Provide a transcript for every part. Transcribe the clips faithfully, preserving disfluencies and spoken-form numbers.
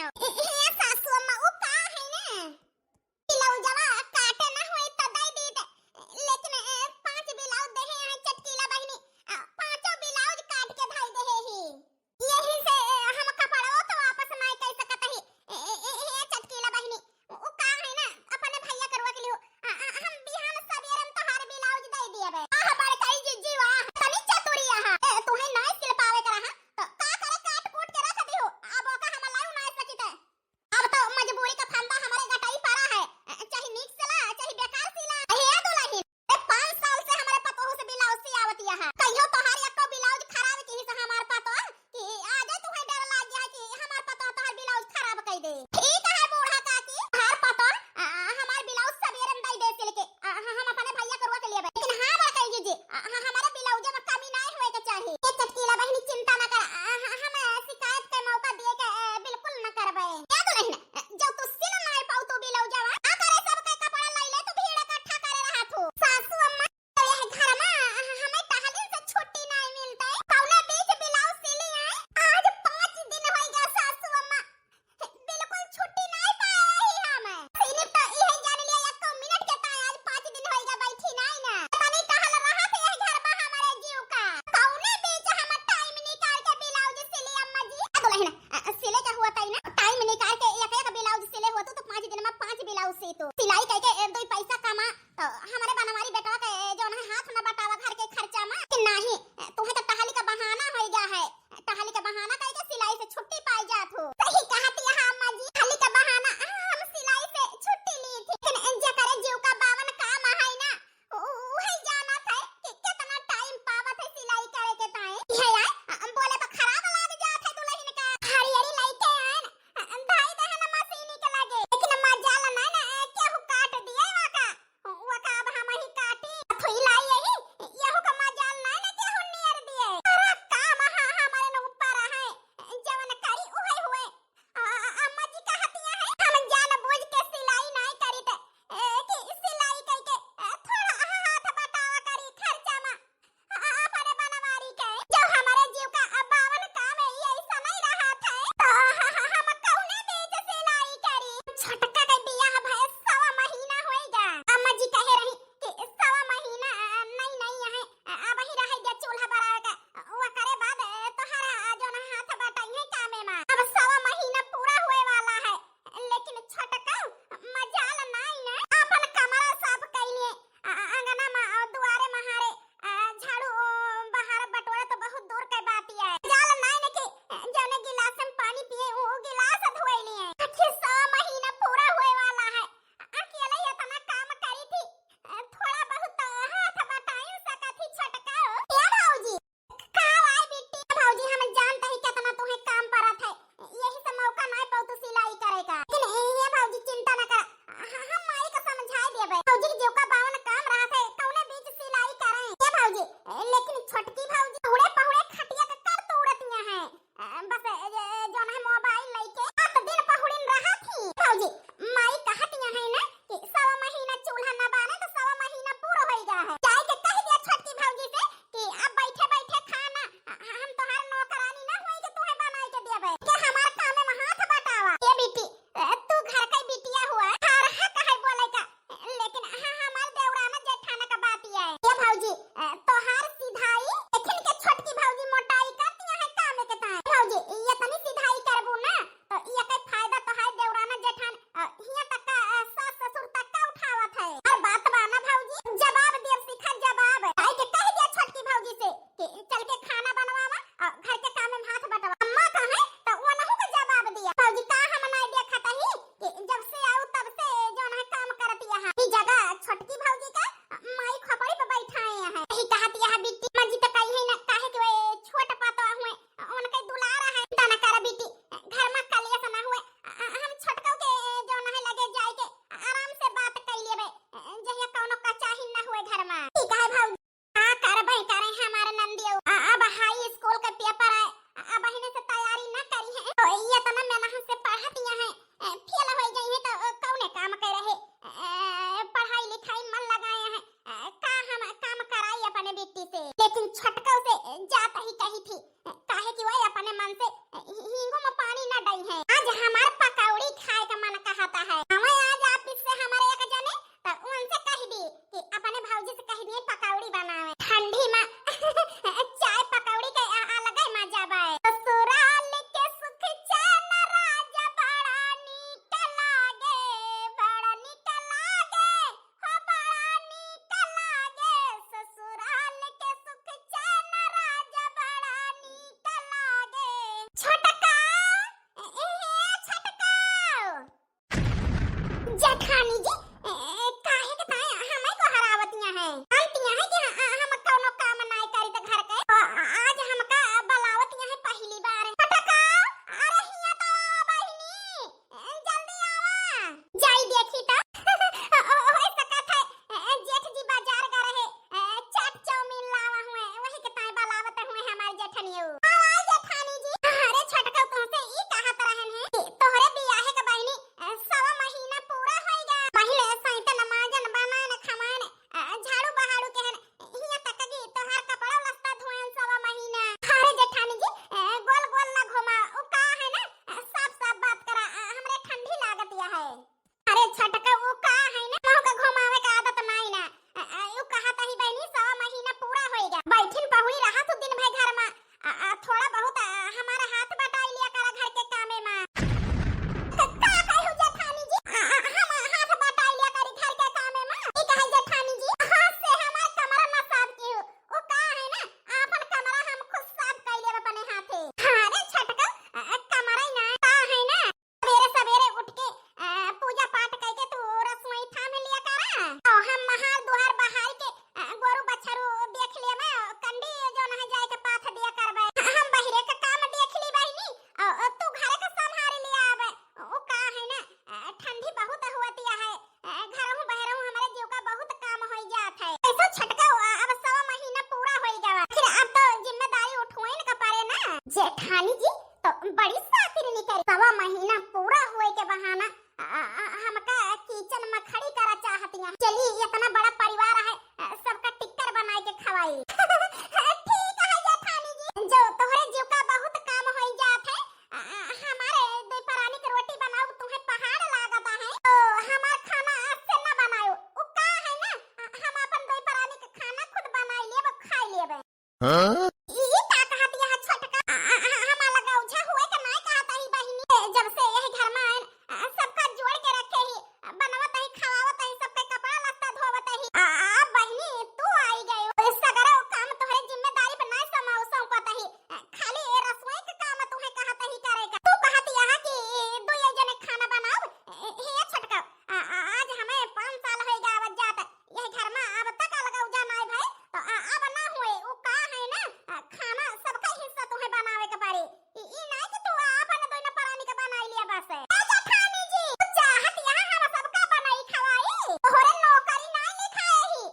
ए, ए, सासू अम्मा, उ का है ना, ब्लाउजवा काटे ना होई त दई दीत, लेकिन, ए, पाँच ब्लाउज देहे हैं चटकीला बहिनी, आ, पाँचों ब्लाउज काट के धई देहे ही। यही से, ए, हम कपड़वा तो वापस नाई कई सकत ही। ए, ए, ए, ए, चटकीला बहिनी, उ का है ना, अपने भैया करुआ के लिए हो। आ, आ, हम बिहान सबेरे में तोहार ब्लाउज दई दियबे। आह, बड़काई जिज्जी वाह, तनी चतुरी आहा। ए, तुहे नाई सिल पावे के रहा, तो का करे काट कूट के रख दिहो। अब ओका हम लाऊ नाई सकित। अब तो मजबूरी का फंदा हमरे गटई पड़ा है। ए, चाहे नीक सिला, चाहे बेकार सिला। ए, दुलहिन, ए, पाँच साल से हमरे पतोह से ब्लाउज सियावत यहाँ। कहियो तोहार एको ब्लाउज खराब किहिस हमार पतोह कि आज तुहे डर लाग गया कि हमार पतोह तोहार ब्लाउज खराब कई दे। ठीक है बूढ़ा काकी, तोहार पतोह, आ, हमार ब्लाउज सबेरे में दई दे सिल के। आ, ह-, हम अपने भैया करुआ के लिए बे। लेकिन हाँ बड़काई जिज्जी, आ, ह-, हमारे ब्लाउज में कमी नाई होए के चाही। ए चटकीला बहिनी चिंता ना कर, आ, ह-, हम शिकायत के मौका दिए के, ए, बिल्कुल न करबे। ए दुलहिन, जो तू सिल नाई पाऊ तू ब्लाउजवा, का करे सबके कपड़ा लई ले तू भीड़ इकट्ठा करे रहा तू। सासू अम्मा, तो यह घर में हमें टहलिन से छुट्टी नाई मिलते। कौने बीच ब्लाउज सिली है? आज पाँच दिन होई गया सासू अम्मा, बिल्कुल छुट्टी नाई पाए रही हम। सिनी तो इहे जान लिया एको मिनट के ताई आज पाँच दिन होई गया बैठी नाई ना। तनी टहल रहा थे यह घर में हमारे जीव का। कौने बीच हम टाइम निकाल के ब्लाउज सिली अम्मा जी? आ दुलहिन, आ, सिले का हुआ ताई ना, टाइम निकाल के एक एक ब्लाउज सिले होतू तो पाँच दिन में पाँच ब्लाउज सीतू। सिलाई कई के एक दो पैसा कमा तो हमरे बनवारी बेटवा के जौन है हाथ न बटावा घर के खर्चा में कि नाही, तुहे तो टहली का बहाना होई गया है, टहली का बहाना कई के सिलाई से छुट्टी पाई जात हो। सही कहत यहाँ अम्मा जी, टहली का बहाना, आ, हम सिलाई से छुट्टी ली थी। लेकिन जेकरे जीव का बावन काम है ना, उ-, उहे जानत है कि कितना टाइम पावत है सिलाई करे के ताई। ये आए, आ, बोले तो खराब लाग जात है दुलहिन का। हरियरी लइके आए ना, आ, धाई दहन मशीनी के लगे। लेकिन मजाल ना ना, केहू काट दिए वाका। वका अब हम ही काटी, थुई लाई यही, यहू का मजाल नाय ना केहू नियर दिए। सारा काम हा-, हमारे न ऊपर है, जवन करी उहे हुए। आ, आ, अम्मा जी कहतिया है, हम जान बूझ के सिलाई नाय करी ते, ए, कि सिलाई कई के, ए, थोड़ा हाथ बटावा करी खर्चा मा। आ, अपने बनवारी के, जो हमारे जीव का बावन काम है, ये ऐसा नहीं रहा था, तो ह-, ह-, हम कौने बीच सिलाई करी? छोटका के बियाह भए सवा महीना होइगा। अम्मा जी कहे रही कि सवा महीना, आ, नहीं, नहीं है, आ, अब ही रह गया चूल्हा बरावे का, ओकरे बाद, ए, तोहरा, आ, जौन हाथ बटाई है कामे मा। अब सवा महीना पूरा होए वाला है, लेकिन छोटका मजाल नाई है, अपन कमरा साफ कइले, आ, आ, अंगना मा, आ, दुआरे महारे, आ, झाड़ू, ओ, बाहर बटोरे तो बहुत दूर के बात है। मजाल नाई ने कि, आ, जौने गिलास में पानी पिए, उ, उ गिलास धोए लिए। आखिर सौ महीना पूरा होए वाला है, अकेले इतना काम करी थी, आ, थोड़ा बहुत तो हाथ बटाई सकत थी छोटका हो। ए भौजी, का आए बिट्टी? भौजी, हम जानत ही कितना तुहे काम परत है, यही से मौका नाय पाऊ तू सिलाई करे का। लेकिन ए, ए भौजी, चिंता न कर, ह-, हम माई का समझाए देबे। भौजी के जीव का बावन काम रहत है, कौने बीच सिलाई करे? ए भौजी, ए, लेकिन छोटकी भौजी, हुड़े पहुड़े खटिया के कर तूरतिया है। ए, बस, ए, ए, जौन है मोबाइल लइके रात दिन पहुड़िन रहत ही। भौजी, माई कहतिया है ना, कि सवा महीना चूल्हा न बारे तो सवा महीना पूरा होई गया है। जाए के कह दिया छोटकी भौजी से कि अब बैठे बैठे खाना, हम तोहार नौकरानी ना होई कि तुहे बनाई के देबे, कि हमार काम में हाथ बटावा। ए बिट्टी, तू घर के बिटिया हुआ, हर हक है बोले का, लेकिन ह-, हमार देवराना जेठाना का बात ये है। ए भौजी, तोहार सिधाई, लेकिन के छोटकी भौजी मोटाई कर दिया है काम के ताई। भौजी, ये तनी सिधाई करबू ना, तो ये के फायदा तोहार देवराना जेठान, अ, हियां तक का, अ, सास ससुर तक का उठावत है। हर बात बा ना भौजी, जवाब देब सीखा जवाब। ताई के कह दिया छोटकी भौजी से कि चल के खाना बनवावा और घर के काम में हाथ बटावा। अम्मा कहे तो वो नहीं को जवाब दिया। भौजी का हम नहीं देखत ही कि जब से आऊ तब से जौन है काम करत यहाँ। ई जगह छोटकी भौजी का माई खोपड़ी पे बैठाए हैं। यही कहत यहाँ बिट्टी, अम्मा जी तो कही है ना, काहे कि वे छोट पातो हुए, उनके दुलार है। तना कर बिट्टी, घर में कलेश ना हुए, हम छोटकौ के जौन है लगे जाए के आराम से बात कर लेबे, जहिया कौनो कचाही ना हुए घर में। ठीक है भौजी। का करबे करे हमारे नंदियो, अब हाई स्कूल के पेपर है, अब हिने से तैयारी ना करी है, तो ये इतना मेहनत से पढ़तिया है, फेल हो गई है तो कौने काम के रहे, पढ़ाई लिखाई मन लगाए हैं, का हम काम कराई अपने बिट्टी से। लेकिन छोटकौ से जात ही कही थी, काहे कि वही अपने मन से हींगो में पानी ना डाई है। आज हमार बड़ी सातिर निकरी। सवा महीना पूरा हुए के बहाना, आ, आ, हमका किचन में खड़ी करा चाहतिया। चली, इतना बड़ा परिवार है, आ, सबका टिक्कर बनाए के खवाई। ठीक है जेठानी जी, जो तोहरे जीव का बहुत काम होई जात है, आ, आ, हमारे दो परानी के रोटी बनाओ, तुम्हें पहाड़ लागत है, तो हमार खाना आज से न बनाओ। उ का है ना, आ, हम अपन दो परानी के खाना खुद बनाई लेब, खाई लेब। हाँ? ई का कहत यह छोटका? आ, आ, आ, हमार लगा उझा हुए के नाय कहत ही बहिनी। ए, जब से यही घर में आयन, आ, सबका जोड़ के रखे ही, आ, बनवत ही, खवावत ही, सबके कपड़ा लत्ता धोवत ही। आ, आ, बहिनी, तू आई गयो। ए, सगरो काम तोहरे जिम्मेदारी पे नाय समाओ सौंपत ही। आ, खाली ए रसोई के काम तुहे कहत ही करे का। तू कहत यह कि दुए जने खाना बनाओ। ए, हे छोटका, आ, आ, आज हमें पाँच साल होई गावत जात। यह घर में अब तक अलगा उजा नाय भई, तो आ, अब ना हुए, उ का है ना, आ, खाना सबका हिस्सा तुम्हें बनावे के पड़ी। ई, ई नाय कि तू अपन दोनों परानी के बनाई लिया बस। ए जेठानी जी, तू चाहत यहाँ हम सबका बनाई खवाई? तोहरे नौकरी नाय लिखाए ही,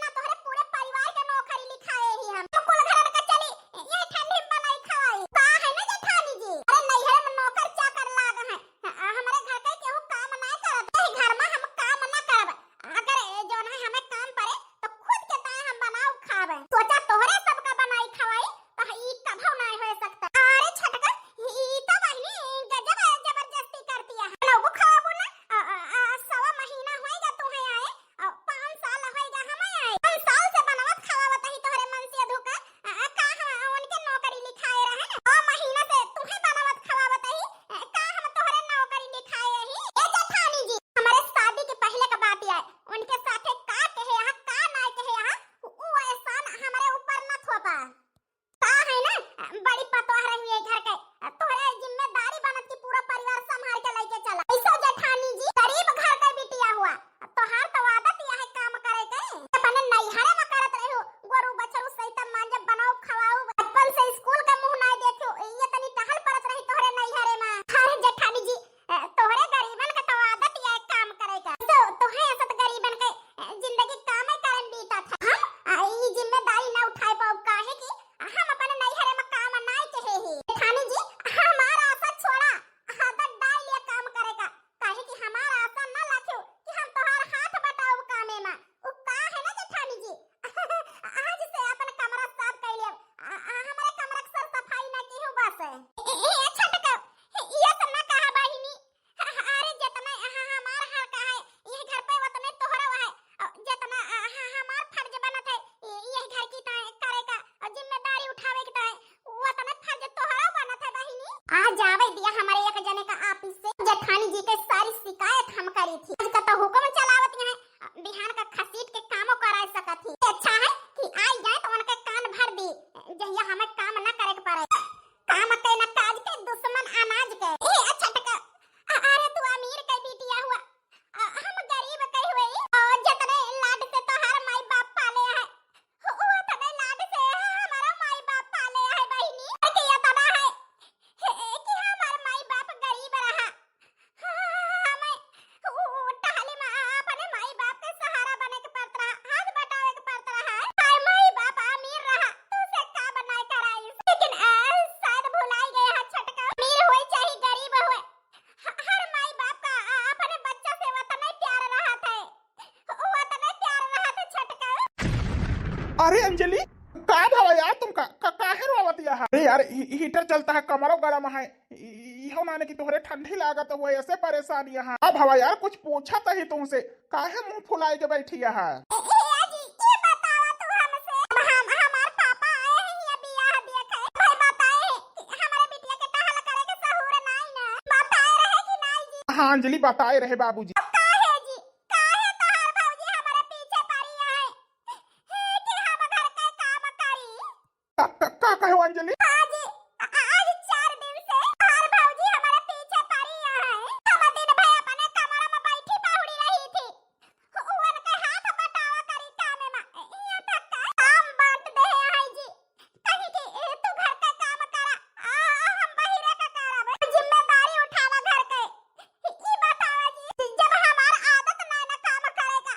ना तोहरे पूरे परिवार के नौकरी लिखाए ही हम। तो कुल घरन का चली, ये ठंडी में बनाई खवाई। का है ना जेठानी जी? अरे नैहरे में नौकर चाकर लाग है, आ, हमरे घर के केहू काम नाय करत। एही घर में हम काम ना करब। अगर ए जौन है हमें काम पड़े, तो खुद के ताए हम बनाऊ खावे। सोचा तोहरे सबका बनाई खवाई, तो ई कभो नाय हो सकता। अरे छोटका, ई, ई तो बहिनी गजब जबरदस्ती करती है। बनाऊ खवाबू ना, आ, आ, आ, सवा महीना होएगा तुम्हें आए, आ, पाँच साल होएगा हमें आए। पाँच साल से बनवत खवावत ही तोहरे मन से धोखा। आ, का हम उनके नौकरी लिखाए रहे? ओ महीना से तुम्हें बनावत खवावत ही, आ, का हम तोहरे नौकरी लिखाए ही? ए जेठानी जी, हमारे शादी के पहले का बात है, उनके साथे का कहे यहाँ, का ना कहे यहाँ, उ एहसान हमारे ऊपर न थोपा। का है ना, बड़ी पतोह रही है घर के, तोहरे जिम्मेदारी बनत की पूरा परिवार संभाल के लेके चला। ऐसो जेठानी जी, गरीब घर के बिटिया हुआ, तोहार तो आदत यह है काम करे के। अपने नैहरे में करत रहो, गोरू बछरू सहित मांजे, बनाओ खवाओ। बचपन से स्कूल का मुंह नाय देखो, ये तनी टहल परत रही तोहरे नैहरे में। अरे जेठानी जी, ए, तोहरे गरीबन का तो आदत यह काम करे का। तो तोहे असत गरीबन के, ए, जिंदगी कामे करन बीता था। हम, आ, ई जिम्मेदारी ना उठाए पाओ, काहे कि हम अपने नैहरे में काम नाय कहे ही। जेठानी जी, हमार आशा छोड़ा, आदत डाल लिया काम करे का। काहे कि हमार आशा ना लाख्यो कि हम तोहार हाथ बटाऊ कामे में। उ का है ना जेठानी जी, आज से अपन कमरा साफ कर लेब। आ, आ, हमारे कमरा के सर सफाई ना की हो बस। ए, ए, ए, छोटका, ये सब ना कहा बहिनी। अरे जेतना यहाँ हमार हक है, ये घर पे उतने तोहरो है। और जेतना, आ, ह-, हमार फर्ज बनत है, ये, ये घर की ताए करे का और जिम्मेदारी उठावे के ताए, उतने फर्ज तोहरो बनत है बहिनी। आ जावे दिया हमारे एक जने का ऑफिस से, जेठानी जी के सारी शिकायत हम करी थी। आज का तो हुक्म चलावत हैं, बिहान का खसीट के कामो कराए सकत ही। अच्छा है कि आई जाए तो उनके कान भर दी, जहिया हमें काम न करे के पड़े। काम के न काज के, दुश्मन अनाज के। ए, अच्छा टका, अ-, अरे तू अमीर के बिटिया हुआ, अ, हम गरीब के हुए। और जितने लाड से तोहार माई बाप पाले है, वो तने लाड से हमारा माई बाप पाले है बहिनी। कि इतना है कि हमार माई बाप गरीब रहा, हमें उ टहली में अपने माई बाप के सहारा बने के पड़त रहा, हाथ बटावे के पड़त रहा। हाय माई बाप अमीर रहा, तू से का बनाए कराई। लेकिन, आ, शायद भुलाई गए हैं छोटका, अमीर होए चाहे गरीब होए, ह-, हर माई बाप का, आ, अपने बच्चा से उतना ही प्यार रहत है, उतना प्यार रहत है छोटका। अरे अंजलि, का भवा यार तुमका, का, काहे रोवत यहाँ? अरे यार, ही-, हीटर चलता है, कमरो गरम है। इ-, इ-, इहो नाने कि तोहरे ठंडी लागत हुआ, ऐसे परेशान यहाँ। अब हवा यार, कुछ पूछत ही तुमसे, काहे मुंह फुलाए के बैठी यहाँ? ए, ए, अजी, ई बतावा तू हमसे। हम, हमार पापा आए हैं ये बियाह देखे। भाई बताए हैं कि हमारे बिटिया के टहल करे के सहूर नाई ना। बताए रहे कि नाई जी? हाँ अंजलि, बताए रहे बाबूजी। अब काहे जी? काहे तोहार भौजी हमारे पीछे पड़ी है? हे कि हम घर के काम करी? का, का, का कहो अंजलि? आज, आज चार दिन से हमार भौजी हमारे पीछे पड़ी है। हम दिन भर अपने कमरा में बैठी पहुड़ी रही थी। उनके हाथ बटावा करी काम में। यहाँ तक का काम बांट दे है जी। कहीं कि ए, तू घर का काम करा, आ, हम बहिरे का करब। जिम्मेदारी उठावा घर के। ई बतावा जी, जब हमार आदत ना ना काम करे का,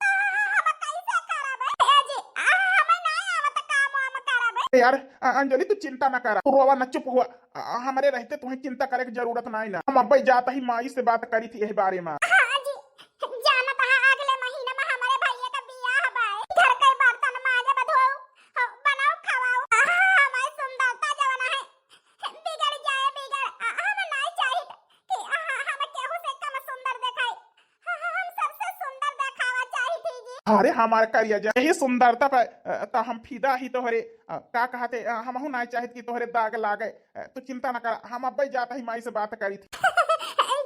तो हम कैसे करब? ए जी, आ, हमें ना आवत काम वाम करब। यार, अ-, अंजलि, तू चिंता ना करा, तू रोवा ना, चुप हुआ। आ, हमरे रहते तुहें चिंता करे के जरूरत नाई ना। हम अब्बे जात ही माई से बात करी थी यही बारे मा। हाँ जी, जानत हा अगले महीना मा हमरे भैया का बियाह बाय। घर के बर्तन माजे बधो, बनाओ खवाओ। आहा, हमारी सुंदरता जवन है, बिगड़ जाए बिगड़। आ, हम नाई चाहित कि, आ, हम केहू से कम सुंदर देखाई। हम सबसे सुंदर देखावा चाहित ही जी। अरे हमार करिया जा, यही सुंदरता पे, अ, त हम फिदा ही तोहरे, अ, का कहते, अ, हमहू नाई चाहित कि तोहरे दाग लागे। अ, तू चिंता न कर, हम अब्बे जात ही माई से बात करी थी।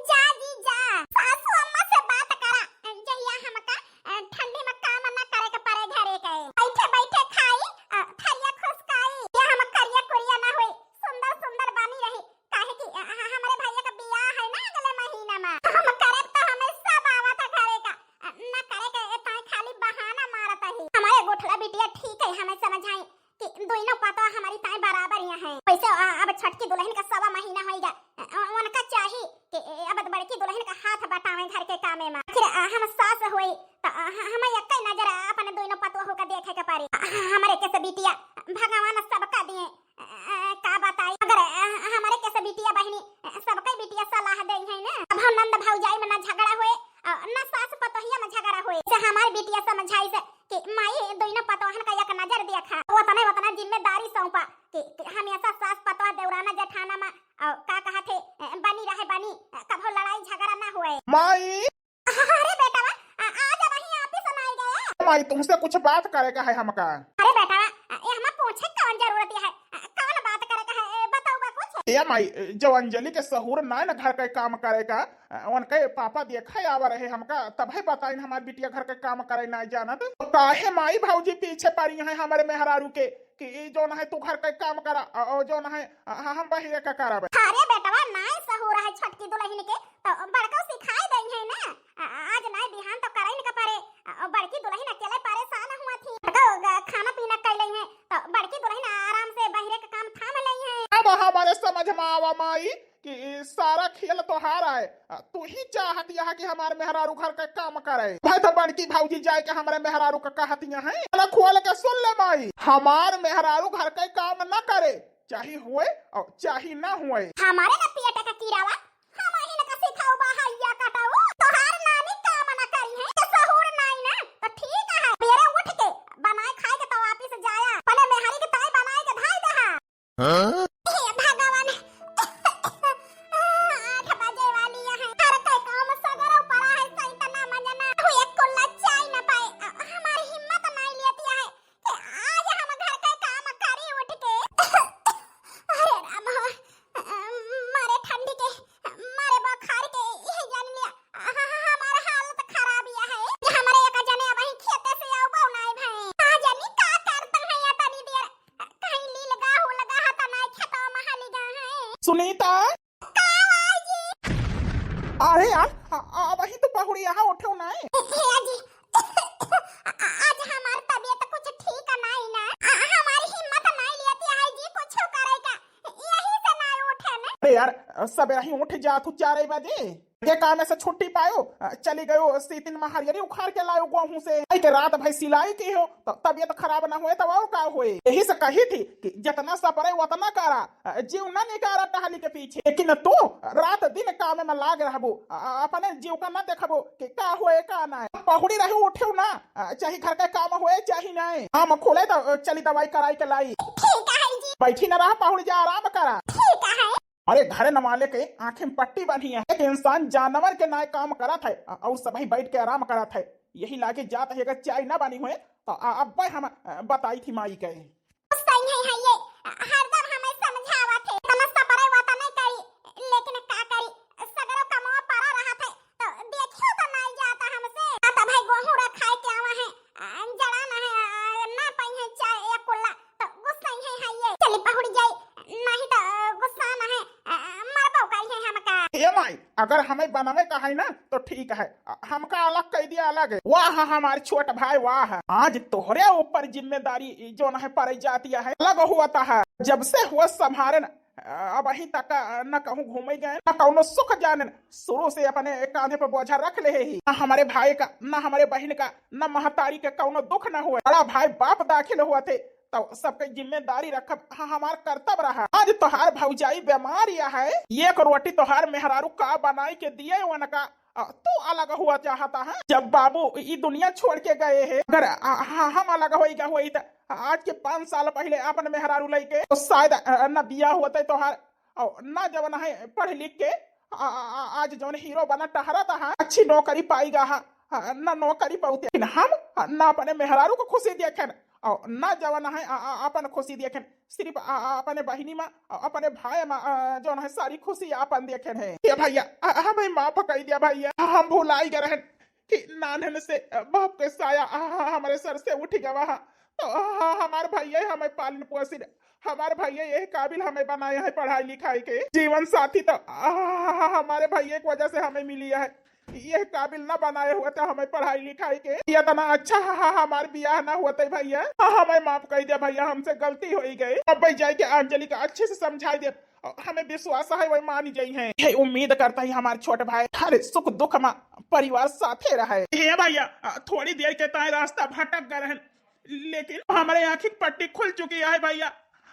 जा जी जा, सासू अम्मा से बात करा, जहिया हमका, अ, ठंडी में काम न करे के पड़े घरे के। बैठे बैठे खाई, अ, थरिया खुसकाई, या हम करिया कुरिया ना होई, सुंदर सुंदर बनी रही। काहे कि, अ, ह-, हमरे भैया का बियाह है ना अगले महीना में, हम करब त हमें सब आवत है घरे का, अ, ना करे के, ए, ताई खाली बहाना मारत ही। हमारे गोठला बिटिया ठीक है, हमें समझाई कि दोनों पतवा हमारी ताई बराबर यहाँ है। वैसे, अ, अब छोटकी दुल्हन का सवा महीना होइगा, अ, अ, उनका चाही कि, ए, अब बड़की दुल्हन का हाथ बटावे घर के कामे में। फिर, अ, हम सास होई त, अ, ह-, हमें एक नजर अपने दोनों पतवा होकर देखे के पड़े। अ, ह-, हमारे के से बिटिया भगवान सबका दिए। अ, का बताई, अगर, अ, हमरे के से बिटिया बहिनी, अ, सबके बिटिया सलाह देई है ना। अब हम नंद भौजाई में ना झगड़ा होए, अ, ना सास पतोहिया में झगड़ा होए। से हमार बिटिया समझाई से कि माई दोनों पतोहन का एक नजर देखा, ओतने ओतना जिम्मेदारी सौंपा कि, कि हमेशा सास पतोह देवराना जेठाना में, अ, का कहत है, अ, बनी रहे बनी, अ, कभो लड़ाई झगड़ा ना होए। माई, अरे बेटवा, आ, आज वहीं ऑफिस में आ गए। माई, तुमसे कुछ बात करे का है हमका। अरे बेटवा, आ, ये हमें पूछे कौन जरूरत है? आ, कौन बात करे का है? ए, बताओ बा कुछ। ए माई, जो अंजलि के सहूर ना है ना घर का काम करे का, आ, उनके पापा देखे आवा रहे हमका, तब है बताइन हमार बिटिया घर का काम करे ना जानत। तो काहे माई भौजी पीछे पड़ी हैं हमारे मेहरारू के? कि ई जौन है तू घर के काम करा, अ, अ, जौन है, अ, हम बहिरे का करब। अरे बेटवा, नाय सहूर है छोटकी दुल्हन के, तो बड़को सिखाए देई है ना। अ, अ, आज नाय बिहान तो करइन का परे। अ, अ, बड़की दुल्हन अकेले परेशान हुआ थी। बड़को ग-, खाना पीना कर लेई है, तो बड़की दुल्हन आराम से बहिरे का काम थाम लेई है। अब हमारे समझ में आवा माई, कि ई सारा खेल तोहार आए। आ, तू ही चाहत यहाँ कि हमार मेहरारू घर का काम करे। भाई तो बड़की भौजी जाए के हमारे मेहरारू का कहत यहाँ है। कान खोल के सुन ले माई, हमार मेहरारू घर का काम न करे, चाहे होए और चाहे न होए। हमारे न पेट का कीड़ावा, हम इनका सिखाऊ बा हैया कटाऊ। तोहार नानी काम न करी है, तो सहूर नाई ना, तो ठीक है। बेरे उठ के बनाए खाए के तो वापिस जाया, अपने मेहरी के ताई बनाए के धाई दहा। हाँ? हे भगवान, आठ बजे वाली है। घर के काम सगरो पड़ा है, सही तना मजना। हुए कुल्ला चाय न पाए। अ, हमारी हिम्मत नहीं लेती है कि आज हम घर के काम करी उठ के। अरे राम हो, अ, मारे ठंडी के, मारे बुखार के, ये जान लिया। अ, ह-, ह-, हमारा हालत खराब यह है कि हमारे एक जने अबहीं खेते से आउबो नाई भए। आ जानी का करता है या तनी देर। कहीं लील गा हो लगा हा त नाई खेतवा में हाली गा है। सुनीता। का हुआ जी? अरे यार, आ, आ, वही तो पहुड़ी यहाँ उठो नाई। ए, ए, जी। आ, आज हमार तबीयत कुछ ठीक नाई ना। आ, हमारी हिम्मत नाई लेती है जी कुछ करे का। यही से नाई उठे ना। अरे यार, सबेरा ही उठ जा तू चार बजे। के काम से छुट्टी पायो, अ, चली गयो सीतिन में हरियरी उखाड़ के लायो गोहूं से। आई के रात भई सिलाई की हो, त-, तबीयत खराब ना होए तब और का होए। यही से कही थी कि जितना सपरे उतना करा, अ, जीव ना निकारा टहली के पीछे। लेकिन तू रात दिन काम में लाग रहबो, अ, अ, अपने जीव का ना देखबो कि का होए का ना। पहुड़ी रही उठे ना, अ, चाहे घर का काम होए चाहे नहीं। हम खुले तो, अ, चली दवाई कराई के लाई। ठीक है जी। बैठी ना रहा पहुड़ी जा आराम करा। ठीक है। अरे घरे न वाले के आँखें में पट्टी बांधी है। एक इंसान जानवर के नाय काम करत है, अ-, और सबही बैठ के आराम करत है। यही लागे जात है, अगर चाय ना बनी हुए तो अ-, अब्बे हम, अ, बताई थी माई के। सही है, है ये, हरदम हमें समझावत है, इतना सपरे वतने करी, लेकिन का करी, सगरो कमवा पड़ा रहत है, तो देखियो तो नहीं जाता हमसे। आ तो भाई गोहूं रखाए के आवा है, आ, जड़ा ना है, आ, ना पाई है चाय या कुल्ला, तो गुस्सा ही है, है ये। चली पहुड़ जाई, नहीं तो, आ, गुस्सा ना है, आ, मरबो करी है हमका। ए माई, अगर हमें बनावे का है ना, तो ठीक है, आ, हमका अलग कह दिया अलग। वाह हमार छोट भाई, वाह। आज तोहरे ऊपर जिम्मेदारी ई जो ना है पड़ जाती है, अलग हुआ था है। जब से हुआ संभारे ना, अबहीं तक न कहूँ घूमे गए, न कौनो सुख जाने, शुरू से अपने कांधे पर बोझा रख ले ही। न हमारे भाई का, न हमारे बहिन का, न महतारी के कौनो दुख न हुए। बड़ा भाई बाप दाखिल हुआ थे, तो सबके जिम्मेदारी रखब ह-, हमार कर्तव्य रहा। आज तोहार भौजाई बीमार या है, एक रोटी तोहार मेहरारू का बनाई के दिए उनका, अ, तू अलग हुआ चाहता है। जब बाबू ई दुनिया छोड़ के गए हैं, अगर, अ, ह-, हम अलग होई गा होई त आज के पाँच साल पहिले अपन मेहरारू लइके तो शायद, अ, न बियाह होते तोहार, और ना जवन है पढ़ लिख के आ, आ, आ, आज जवन हीरो बना टहरत है, अच्छी नौकरी पाई गा है, आ, ना नौकरी पाउते। लेकिन हम, आ, ना अपने मेहरारू को खुशी देखेन, और ना जवन है, आ, आ, अपन खुशी देखेन, सिर्फ, आ, आ, अपने बहिनी मा, आ, अपने भाई मा, आ, जवन है सारी खुशी अपन देखेन है। ये भैया, आ, आ, हमें माफ कई दिया भैया, हम भुलाई गए रहन कि नान्हन से, आ, बाप के साया, आ, आ, हमारे सर से उठ गवा है। तो, आ, आ, हमार भैया हमें पालन पोषण हमार भैया यह काबिल हमें बनाए हैं पढ़ाई लिखाई के, जीवन साथी तो, आहा, हमारे भैया की वजह से हमें मिली है। यह काबिल ना बनाए हुए तो हमें पढ़ाई लिखाई के, ये इतना अच्छा ह-, ह-, हमार बियाह ना होते भैया। ह-, हमें माफ कर दे भैया, हमसे गलती हो ही गई। अब भाई जाए के अंजलि का अच्छे से समझाई दे, हमें विश्वास है वही मान जाई है। ये उम्मीद करता है हमार छोट भाई हर सुख दुख मा परिवार साथे रहे। हे भैया, थोड़ी देर के ताए रास्ता भटक गए रहन, लेकिन हमारे आँखी की पट्टी खुल चुकी है भैया।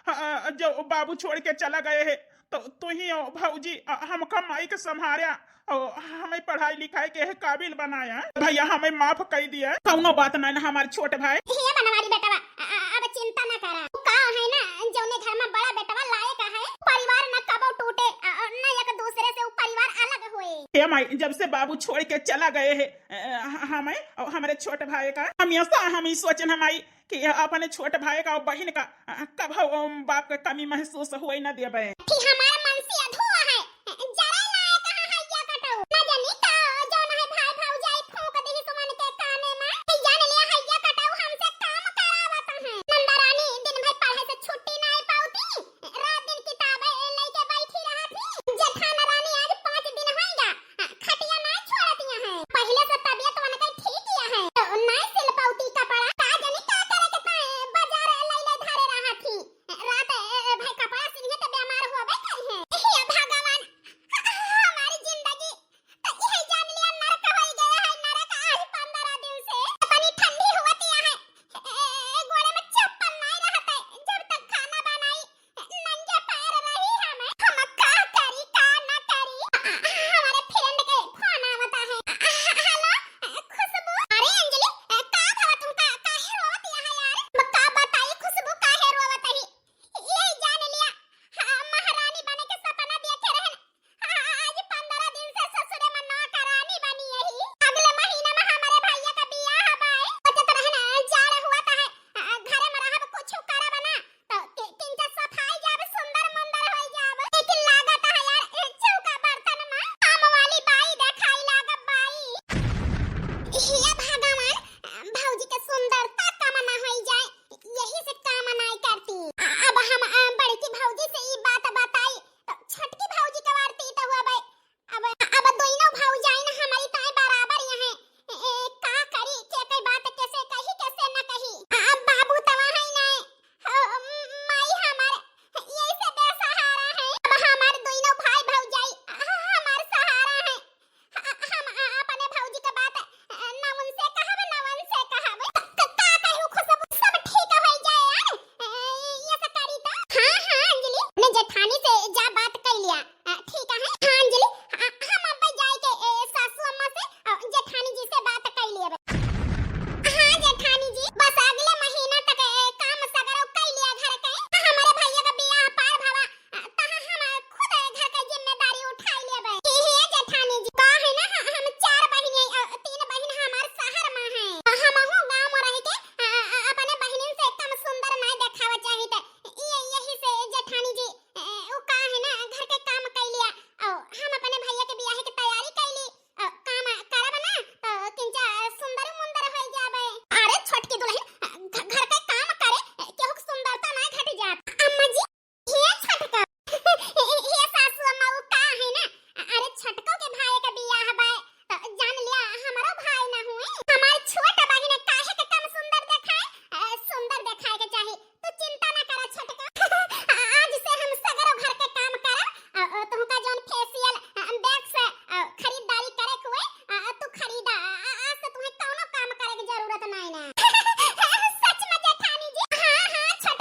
हाँ, जो बाबू छोड़ के चला गए है, तो तू ही हो भौजी, अ, हमका माई के संभारा, अ, हमें पढ़ाई लिखाई के काबिल बनाया। भैया, हमें माफ कर दिया, कौनो बात नहीं ना, हमारे छोट भाई। हे बनवारी बेटवा, अ, अ, अब चिंता ना करा। का है ना, जौने घर में बड़ा बेटवा लायक है, परिवार न कबो टूटे, अ, अ, न एक दूसरे से उ परिवार अलग होए। हे माई, जब से बाबू छोड़ के चला गए है, अ, ह-, हमें और हमारे छोट भाई का हमेशा हम ही सोचन हमारी कि अपने छोट भाई का और बहिन का, अ, कभो, अम, बाप का कमी महसूस होए न देबे। कि हमार मनसी अधुआ है, जरा लायक है हैया कटऊ। न जानी का जौन है भाई भौजाई फूंक दिही सुमन के काने में। कि जान लिया हैया कटऊ हमसे काम करावत है। नंदा रानी दिन भर पढ़े से छुट्टी नहीं पावती, रात दिन किताबें लेके बैठी रहती। जेठान रानी आज पाँच दिन होइगा, खटिया ना छोड़तिया है। पहिले से तबियत उनकर ठीक किया है। तो नाई सिल पौती कपड़ा। का जानी का करे के ताए बाजार लैले धरे रहा थी। रात ए, ए, भाई कपड़ा सिलिहे तो बीमार होबे करी है। हे भगवान, हमारी जिंदगी तो यही जान लिया नरक होई गया है, नरक आज पन्द्रह दिन से। इतनी ठंडी हुआ दिया है। ए, ए, ए, गोड़े में चप्पल नहीं रहते, जब तक खाना बनाई नंगे पैर रही हमें। हम का करी, का ना करी? हमारे friend के फोन आवता है। हेलो, खुशबू। अरे अंजलि, का भवा तुमका, काहे रोवत यहाँ यार? का बताई खुशबू, काहे रोवत ही? यही जान लिया, हाँ, महारानी बने के सपना देखे रहन। आज पन्द्रह दिन से ससुरे में नौकरानी बनी यही। अगले महीना में हमारे भैया का बियाह बाए। सोचत रहन, जाड़ हुआ त है, घरे में रहब, कुछ करब ना, तो कि-, किंचा सफाई जाब, सुंदर मुंदर होई जाब। लेकिन लागत है यार, ए चौका बर्तन में काम वाली बाई देखाई लागब बाई। हे भगवान, भौजी के सुंदरता कम ना होई जाए, यही से काम नाई करती। अब हम, अ, बड़की भौजी से ई बात बताई, तो छोटकी भौजी के वार तीत हुआ बे। अब, अब दोनों भौजाइन हमारी ताई बराबर यहाँ। ए, ए, का करी, के कई बात कैसे कही, कैसे न कही। अब बाबू तवा है नहीं। हो, माई हमार यही से बेसहारा है। अब हमार दोनों भाई भौजाई हमार सहारा है। हम अपने भौजी के बात ना उनसे कहब, ना उनसे कहब। क-, का कहू खुशबू, सब ठीक हो जाए यार। ये सब करी तो। हाँ, हाँ, अंजलि, अपने जेठानी से जा बात कर लिया। अ, ठीक है। हाँ, अंजलि, अ, हम अब जाए के, ए, सासू अम्मा से, अ, जेठानी जी से बात कर लिए। हाँ, जेठानी जी, बस अगले महीना तक, ए, काम सगरो कर लिया घर के। हमारे भैया का बियाह पार भवा, अ, तहाँ हम, अ, खुद घर के जिम्मेदारी उठाई लेबे। हे, हे जेठानी जी, का है ना, ह-, हम चार बहिन है, अ, तीन बहिन हमार शहर में है। हमहू गाँव में रह के, अ, अ, अपने बहिनिन से कम सुंदर नहीं देखावे चाहिए। त ये, यही से जेठानी जी, अ, वो का है ना, घर के काम कर लिया। अ, हम अपने भैया के बियाह की तैयारी कर ली। अ, काम करब ना, तो किंचा सुंदर मुंदर हो जाबे। अरे छोटकी दुल्हन, अ, घ-, घर के काम करे, अ, केहू के सुंदरता ना घट जात। अम्मा जी, हे छोटका, हे सासू अम्मा, वो का है ना, अरे छोटको के भाई के बियाह बा, तो जान लिया हमरो भाई ना हुए। हमार छोट बहिन काहे के कम सुंदर देखाए, अ, सुंदर देखाए के चाही। तू चिंता ना करा छोटका, आज से हम सगरो घर के काम करब, अ, अ, तुमका जौन facial, अ, wax, अ, खरीदारी करे के हुए, अ, अ, तू खरीदा, अ, अ, आज से तुम्हें कौनो काम करे के जरूरत नहीं ना। सच में जेठानी जी? हाँ, हाँ,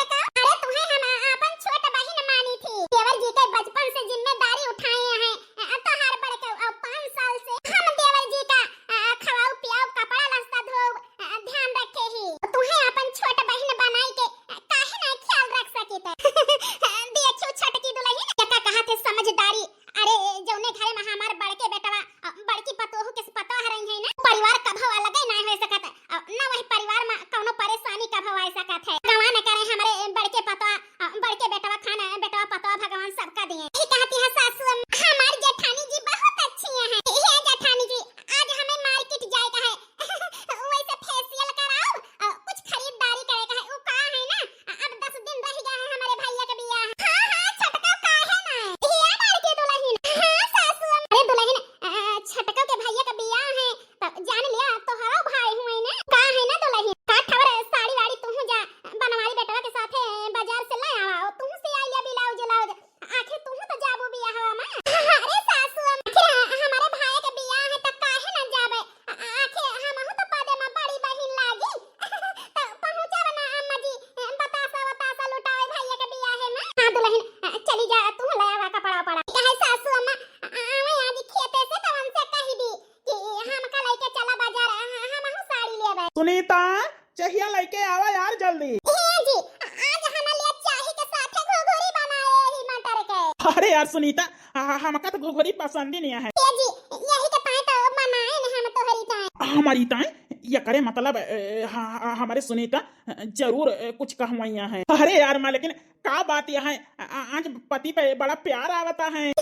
चहिया लइके आवा यार जल्दी। ए जी, आज हमारे लिए चाय के साथे घुघुरी बनाए ही मटर के। अरे यार सुनीता, आ, हमका तो घुघुरी पसंद ही नहीं है। ए जी, यही के ताई तो बनाए न हम तोहरी ताई। हमारी ताई? ये करे मतलब, ए, हा, हा, हमारे सुनीता, जरूर, ए, कुछ कहवैया है। अरे यार माँ, लेकिन का बात यह है, आ, आ, आज पति पे बड़ा प्यार आवता है। हे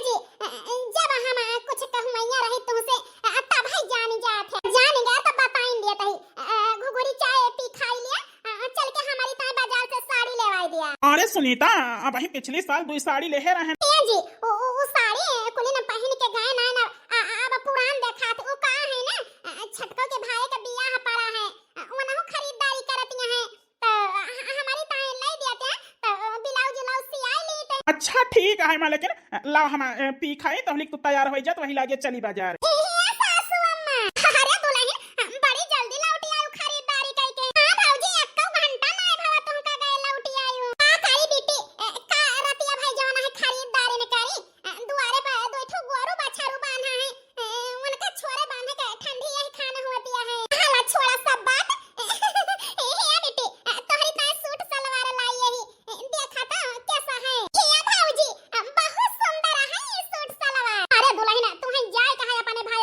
जी, जब हम कुछ कहवैया रही तुमसे, तब ही जान जात है। जान गया तो बताइन देत ही। घुघुरी चाय पी खाई लिया, चल के हमारी ताई बाजार से साड़ी लेवाई दिया। अरे सुनीता, अबहीं पिछली साल दुई साड़ी लेहे रहन। हे जी, उ, उ, उ साड़ी कुली न पहिन के गए ना, ना, आ, आ, अब पुरान देखात। उ का है ना, आ, छटको के भाई का बियाह पड़ा है, आ, उनहु खरीदारी करतिया है। तो ह-, ह-, हमारी ताई लाई दिया थे, तो ब्लाउज उलाउज सियाई ली थे। अच्छा ठीक है माँ, लेकिन लाओ हम, अ, पी खाई, तहलिक तू तैयार हो जात, वही लागे चली बाजार। ए, ए, सासू अम्मा, अरे दुलहिन, हम बड़ी जल्दी लौटी आयु खरीदारी कइके। हाँ भौजी, एक्को घंटा नाय भवा तुमका गए लौटी आयु। का करी बेटी, ए, का रतिया भाई जवन है खरीदारी न करी, अ, दुआरे पर दो ठो गोरू बछरू बान्हा है, ए, उनका छोरे बांधे के ठंडी यही खाना हुआ दिया है। हाला छोड़ा सब बात। ए, हे बेटी, ए, तोहरी ताई सूट सलवार लाई यही। ए, देखा तो कैसा है। हे भौजी, अ, बहुत सुंदर है ये सूट सलवार। अरे दुलहिन, तुम्हें जाए कहा है अपने भाई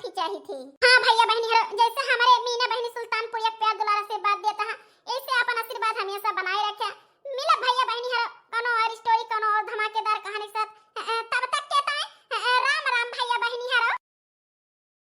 माफी चाही थी। हाँ भैया बहनी हरो, जैसे हमरे मीना बहनी सुल्तानपुर एक प्यार दुलारा से बात देता है,